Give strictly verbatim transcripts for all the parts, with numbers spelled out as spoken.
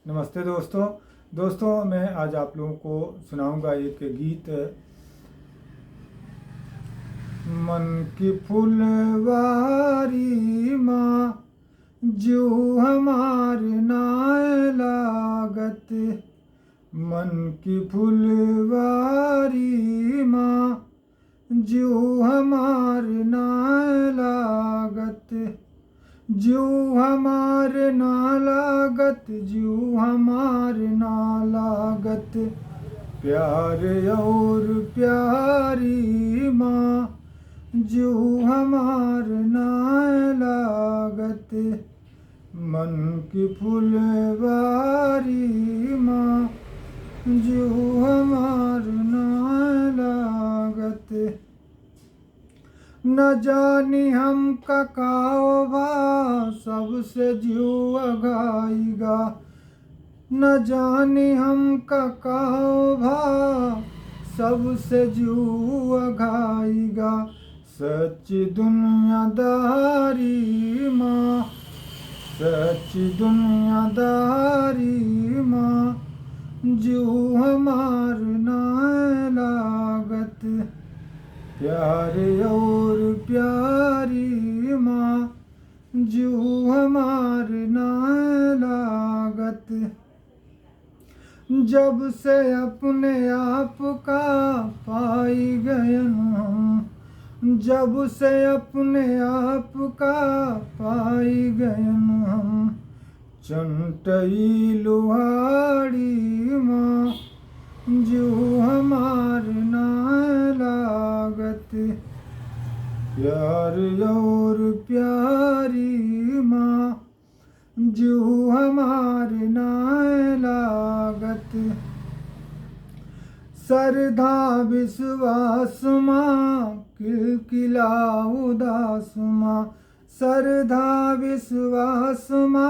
नमस्ते दोस्तों। दोस्तों, मैं आज आप लोगों को सुनाऊंगा एक गीत। मन की फुलवारी मा जिउ हमार नाय लागत, मन की फुलवारी मा जिउ हमार ना लागत, जिउ हमार ना लागत, जिउ हमार ना लागत, प्यार और प्यारी मा जिउ हमार ना लागत, मन की फुलवारी मा जिउ हमार ना लागत। न जानी हम का काव बा, सबसे जिउ अघाई गा। न जानी हम का काव बा, सबसे जिउ अघाई गा। सच्ची दुनियादारी मा, सच्ची दुनियादारी मा जिउ हमार ना लागत, प्यार और प्यारी मा जिउ हमार ना लागत। जब से अपने आप का पाई गयन हम, जब से अपने आप का पाई गयन हम, चंटई लोहाड़ी मा जिउ हमार ना लागत, प्यार और प्यारी मा जिउ हमार ना लागत। सरधा विश्वास मा किलकिला उदास मा, सरधा विश्वास मा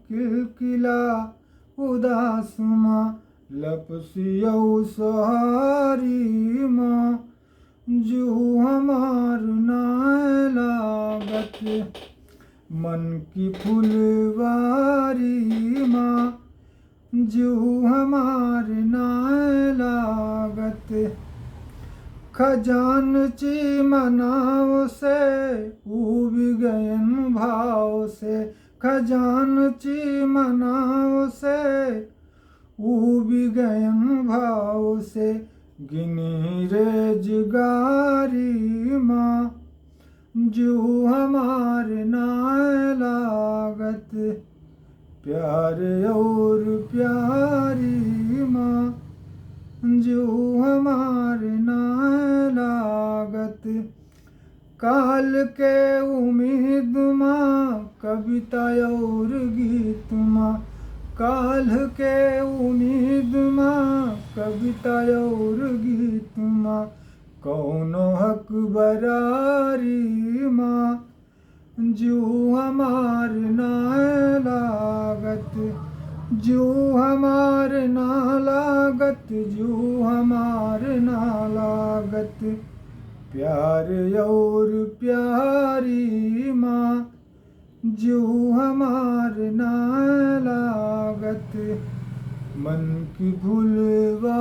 किलकिला उदास मा, लपसियौ सहारी मा जिउ हमार ना लागत, मन की फुलवारी मा जिउ हमार ना लागत। खजानची मनाव से उबि गयन भाव से, खजानची मनाव से उबि गयन भाव से, गिनी रेजगारी मा जिउ हमार ना लागत, प्यार और प्यारी मा जिउ हमार ना लागत। काल के उम्मीद मा कविता और गीत मा, काल के उम्मीद मा कविता और गीत मा, कौनो हक बरारी मा जिउ हमार ना लागत, जिउ हमार ना लागत, जिउ हमार ना लागत, प्यार और प्यारी मा जिउ हमार ना लागत, मन की फुलवा